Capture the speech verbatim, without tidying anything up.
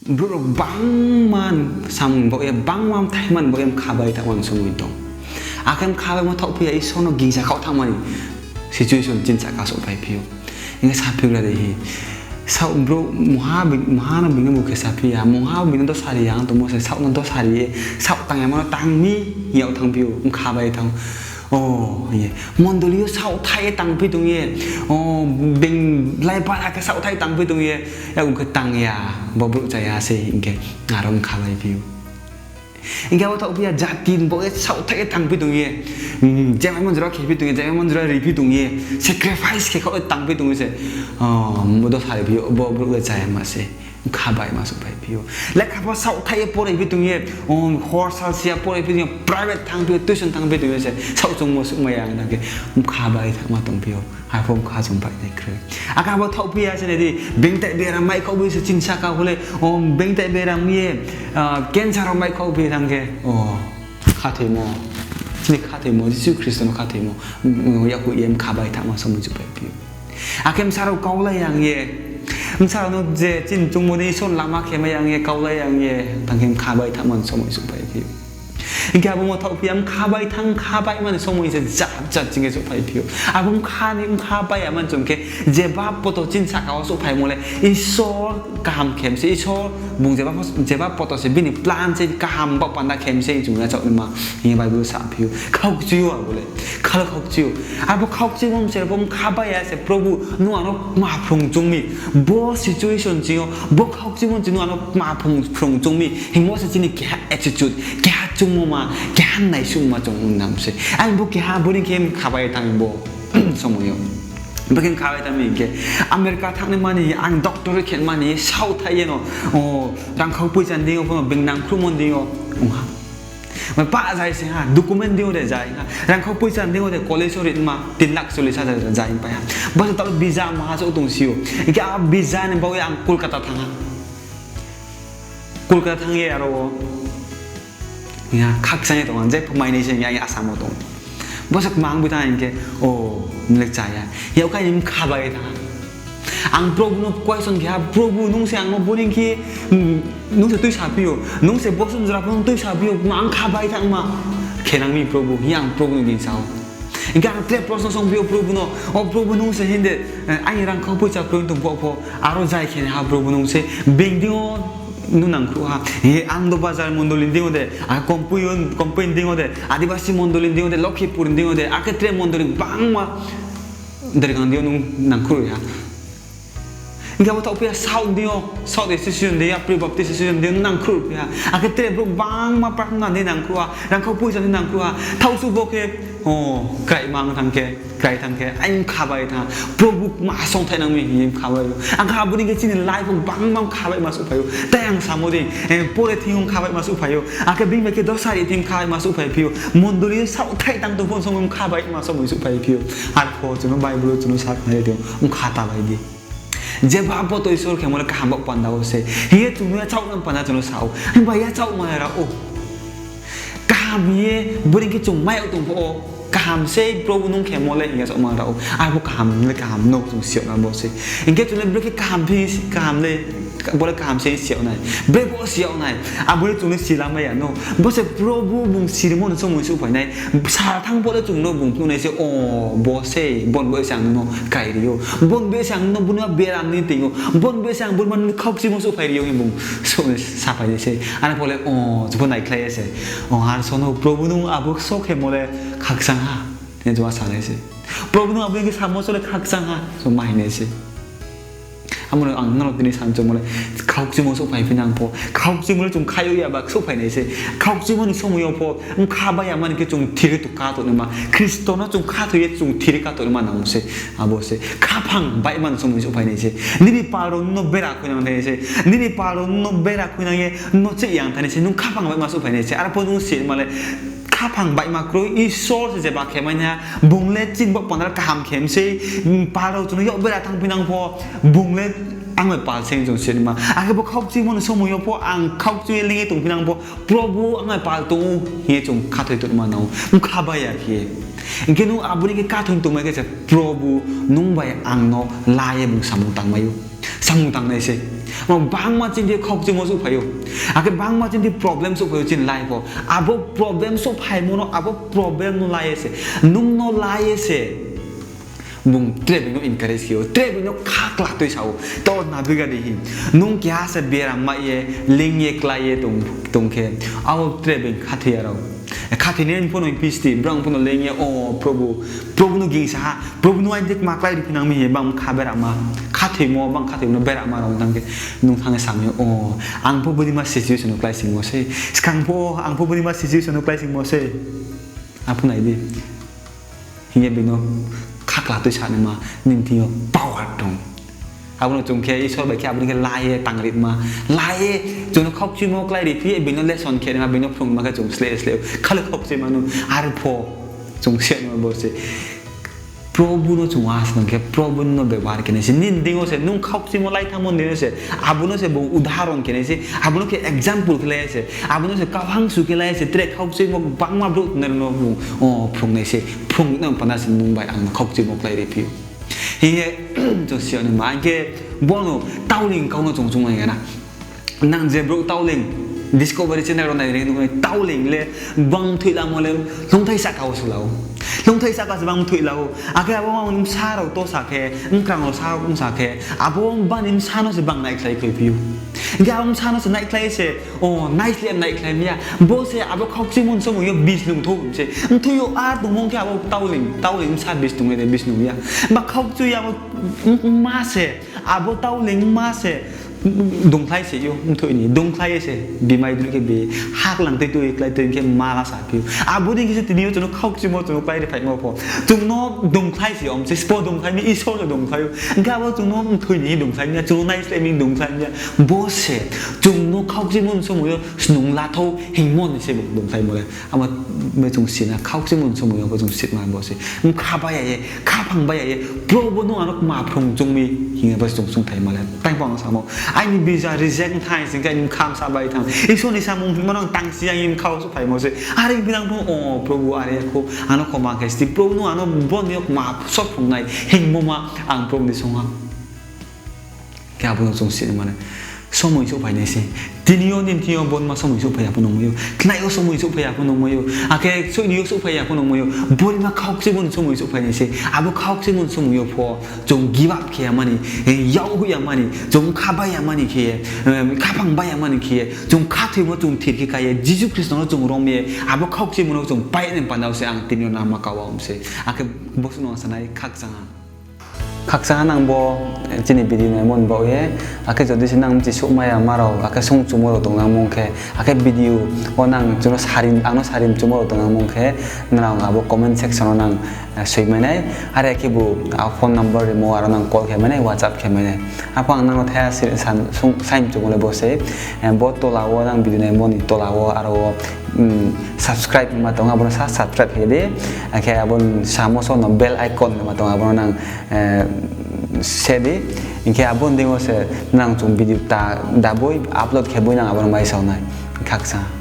Brouh rao gbangma samung baoh ye, gbangma bthai man baoh ye mkha bai thanngma ni somoi tong. Akhe mkha baimo thaohphi ya, Isor no gingsa khaoh thanngma ni situation chini sahka souhphaiphi ou. Hing khe saphi gra di hi. Saoh brouh mungha bi-, mungha no being no bu khe saphi ya, mungha being no dosa ri ya ang tongmo se, saoh no dosa ri ye, saoh tang yama no tang mi hing yag thanngphi ou, mkha bai thanng. O, hing ye. Mondoli yo saohthaih ye tangphi tong ye. O, being lai bara khe saohthaih tangphi tong ye. Yakgu khe tang ya, bo brouh cha ya se hing khe, aro mkha baiphi ou. Hing khe abo thaohphi ya, jati baoh ye saohthaih ye tangphi tong ye. Jemaimo jora khephi tong ye, jemaimo jora riphi tong ye, sacrifice khe khaoh ye tangphi tong ye se. O, bo dosa riphi ou, bo brouh le cha yama se. Mkha baima souhphaiphi ou. Lekha pho saohthaih ye poraiphi tong ye, o, hor sal si ya poraiphi tong ye, private thanngphi ou, tuition thanngphi tong ye se, saoh chungmo suhmai ya ang thanng khe, mkha bai thanngma tongphi ou. Arphuh mkha chung bai nai kroi. Akhe abo thaohphi ya se nai di, beingtai beram maikhaoh bi se chini sahka pho le, o, beingtai beram ye, cancer rao maikhaoh bi thanng khe, o, khathoimo, chini khathoimo, Jisu Khristo no khathoimo, yakgu ye mkha bai thanngma somoi souhphaiphi ou. Akhe bsa rao kaulai yang ye, bsa rao no je chini chungmo ni Isor lama khe mai yang ye, kaulai yang ye, thanng khe mkha bai thanngma ni somoi souhphaiphi ou. Hing khe abo mo thaohphi ya, mkha bai thanng, mkha baima ni somoi se jat jat ching khe souhphaiphi ou. Abo mkha ni mkha bai ya man chung khe, jeba poto chini sahka wo souhphaimo le Isor kaham khe mi se, Isor bung jeba, jeba poto se bini plan se kaham baoh panda khe mi se chung yachaoh naima hing ye Bible saphi ou. Khaukchi ou abo le, khalo khaukchi ou. Abo khaukchimo se pho mkha bai ya se, Probhu, nung ang no kma phrung choung mi, bo situation ching yo, bo khaukchimo ching nung ang no kma phrung, phrung choung mi hingmo se chini keha attitude, keha chungmo ma, keha naisuhma chung nang se. Ang bo keha bo ni khe mkha bai thanng bo somoi yo. Bo khe mkha bai thanng mi hing khe, America thanng nai mani, ang doctor khe mani, saohthaih ye no, o, rangkhau poicha ni deing yo pho no being nangkhruhmo ni deing yo ong ha. Ma pah zai se ha, document deing yo de zai ha, rangkhau poicha ni deing yo de college wo ri ma, tin lakh chollish hajar zai pai ha. Bo se taoh visa maha souh tong si ou. Hing khe a visa ni baoh ye ang Kolkata thanng ha. Kolkata thanng ye aro wo, ya, khakchang ye tong ha, je pho mai nai se hing ye ang Assam wo tong. Bo se kmang bai thanng hing khe, o, nung le cha ya. Yag khe ni mkha bai ye thanng ha. Ang Probhu no question khe ha, Probhu, nung se ang no bo ni khe, nung se tuisaphi ou, nung se bosun jora pho nung tuisaphi ou, ang kha bai thanngma khe nang mi Probhu, hing ye ang Probhu no gingsa ou. Hing khe ang tre prosno songphi ou Probhu no, o Probhu, nung se hing de, aini rangkhau poicha kroi tong pho pho, aro zai khe ni ha Probhu, nung se being deing yo nung nangkhruh ha. Hing ye Anando Bazar mondoli ni deing yo de, a Kompoi, Kompoi ni deing yo de, Adibasi mondoli ni deing yo de, Lokhipur ni deing yo de, akhe tre mondoli gbangma dergang deing yo nung nangkhruh ha. Hing khe abo thaohphi ya, South deing yo, South Association deing ya, Pre-Baptist Association deing yo nung nangkhruhphi ha. Akhe tre brouh gbangma prarthana ni nangkhruh ha, rangkhau poicha ni nangkhruh ha. Thaohsuh bo khe, o, kraima thanng khe, krai thanng khe, ang kha bai thanng ha. Probhu, kma songthai nang mi hing ye kha bai ou. Ang kha abo ni khe chini life wo gbangma kha baima souhphai ou. Tai ang samo dei, pore thing yo kha baima souhphai ou. Akhe being bai khe dosa ri thing kha baima souhphaiphi ou. Mondoli yo saohthaih tang tong pho somoi kha baima somoi souhphaiphi ou. Arphuh chung no Bible wo chung no sakhnari di, mkha ta bai di. Jeba poto Isor khemo le kaham baoh panda wo se hing ye chung no yachaoh nang panda chung no sa ou. Himba yachaohma ra ou. Kaham hing ye bori khe chung mai yag tong pho ou. Kaham sei Probhu nung khemo le hing yachaohma ra ou. Arphuh kaham le kaham no chung si yag na bo se. Hing khe chung le brekhe kaham phi, kaham le, bo le kaham se si yag nai. Bre bo si yag nai. Abo le chung le si lamai ya no. Bo se Probhu bung sirimo no somoi souhphai nai. Sal thanng pho le chung no bung phnuh nai se, o, bo se, bo ni bo se ang no krai ri ou. Bo ni bo se ang no boni ma beram ni toing ou. Bo ni bo se ang boni ma khaukchimo souhphai ri ou hing bung saphai nai se. Ano pho le, o, bo naikhlai ye se. O, ar so no Probhu nung abo so khemo le khakchang ha. Hing ye chung sa nai se. Probhu nung abo ni khe samo so le khakchang ha. So ma hing nai se. Abo no ang nrao tini sanchungmo le, khaukchimo souhphai phi nang pho, khaukchimo le chung khai yag ya ba souhphai nai se. Khaukchimo ni somoi yo pho, mkha bai ya mani khe chung thir ye tong ka tongnaima. Khristo no chung khathoi ye chung thir ye ka tongnaima nang se. Abo se khaphang baihma ni somoi souhphai nai se. Nini pal rao no bera khuinang nai se. Nini pal rao no bera khuinang ye no chih yang thani se. Nung khaphang baihma souhphai nai se. Arphuh nung si ma le, khaphang baihma kroi, Isor se jeba khe mai nai ha, bung le chini baoh panda kaham khe mi sei, pal rao chung no yak bera thanngphi nang pho, bung le ang bai pal se hing chung si ma. Akhe bo khaukchimo ni somoi yo pho, ang khaukchi ye ling ye tongphi nang pho, Probhu ang bai pal tong ou hing ye chung khathoi tongma nang ou, mkha bai ya khe. Hing khe nung abo ni khe khathoi tongmai khe se, Probhu nung bai ang no la ye bung samung tangmai ou. Samung tangnai se. Mo bangma chini khaukchimo souhphai ou. Akhe bangma chini problem souhphai ou chini life wo. Abo problem souhphaimo no, abo problem no la ye se, nung no la ye se bung tre being no encourage khe ou, tre being no khakla tuisa ou, to nabiga di hing. Nung keha se bera mai ye, leing ye, klái ye tong, tong khe, abo tre being khathoi ya rao. Khathoinai pho no hingphi sti, brao pho no leing ye, o Probu, Probu no gingsa ha, Probu no aini kma klái ri phinang mi hing ye, bang kha berama, khathoimo, bang khathoimo no berama rao tang khe, nung thanng ye sa mi, o, ang pho bodei ma situation no kláisingmo sei, skang pho ang pho bodei ma situation no kláisingmo sei. Aphuh nai di. Hing ye being no khakla tuisa naima nini thing yo power tong. Abo no chung khe Isor bai khe abo ni khe la ye tangritma, la ye chung no khaukchimo klái ri phi ye being no lesson khe naima, being no phrungma khe chung sleh sleh ou. Khali khaukchima no, arpho chung se no bo se. Probu no chung asa tong khe, Probu no bebohar khe nai se. Nini deing yo se, nung khaukchimo lai thanngmo ni deing yo se, abo no se bung udahoron khe nai se, abo no khe example khe lai se, abo no se kaham su khe lai se, tre khaukchimo bangma brouh tongnai rao no bung, o, phrung nai se, phrung nang panda se nung bai ang no khaukchimo klái ri phi ou. Hing ye, chung si ya naima, ang khe bo no tauleing kau no chung chung nai ya na. Nang je brouh tauleing, Discovery channel rao nai ri nung nai tauleing le, bang mthoih lamo le, lungthai sahka wo se la ou. Lungthai sahka se bang mthoih la ou. Akhe abo bsa rao to sa khe, mkrang rao sa ong sa khe, abo bani bsa no se bang naikhlai khlai phi ou. Hing khe abo bsa no se naikhlai se, o, naisleh naikhlai mi ya. Bo se abo khaukchimo ni somoi yo bis lung thou se. Mthoih yo ar tongmung khe abo tauleing, tauleing bsa bis tong ye de bis nung ya. Ba khaukchu ya abo, ma se, abo tauleing ma se, dungkhlai se ou, mthoih ni dungkhlai ye se, bimai dri khe bi, haklang tui tui klái tui khe ma la sa phi ou. Abo dei khe se tini yo chung no khaukchimo chung no klái ri phaimo pho. Chung no dungkhlai se om se, sbo dungkhlai mi, Isor se dungkhlai ou. Hing khe abo chung no mthoih ni dungkhlai mi ya, chung no naisleh mi dungkhlai mi ya. Bo se, chung no khaukchimo ni somoi yo snung la thou hingmo ni se bung dungkhlaimo le. Abo me chung si na, khaukchimo ni somoi yo bo chung sima bo se. Mkha bai ya ye, khaphang bai ya ye, Probu nung ano kma phrung chung mi hing ye bo se chung sungthaima le. Tang pho ang samo, aini visa reject thang sing khe aini mkha bsa bai thanng. Isor ni samung hingmo no ang tang si ya hing ye mkha wo souhphaimo se. Are phinang pho, o Probu, are kho, ano khoma khe sti, Probu nung ano bo ni yo kma so phrung nai hingmo ma ang Probu ni song ha. Khe abo no chung si mane, somoi souhphai nai se. Tini yo, nini thing yo, bo ni ma somoi souhphai ya pho nungmai ou. Khnai yo somoi souhphai ya pho nungmai ou. Akhe soini yo souhphai ya pho nungmai ou. Bo ni ma khaukchimo ni somoi souhphai nai se. Abo khaukchimo ni somoi yo pho chung give up khe ya mani, yak hoih ya mani, chung kha bai ya mani khe ye, khaphang bai ya mani khe ye, chung khathoimo chung thir khe kái ye, Jisu Khristo no chung rom ye, abo khaukchimo no chung pai ni panda wo se ang tini yo nama kau wa om se. Akhe bo suh no sa nai khakchang ha. Khakchang ha nang bo chini video naimo ni baoh ye, akhe jodi se nang bchi souhmai ya ma rao, akhe sung chumo rao tongnang mung khe, akhe video wo nang chung no sari, ang no sari mchumo rao tongnang mung khe, nrao abo comment section wo nang soimai nai. Are khebu a phone number rimo, aro nang call khe mai nai, WhatsApp khe mai nai. Apho ang nang no thaiha sai mchumo le bo se, bo tola wo nang video naimo ni tola wo aro wo subscribe ma tong, abo no sa subscribe khe di. Akhe abo ni samo so no bell icon ma tong, abo no nang se di. Hing khe abo ni deing wo se nang chung video ta daboi upload khe boi nang abo no mai sao nai. Khakchang ha.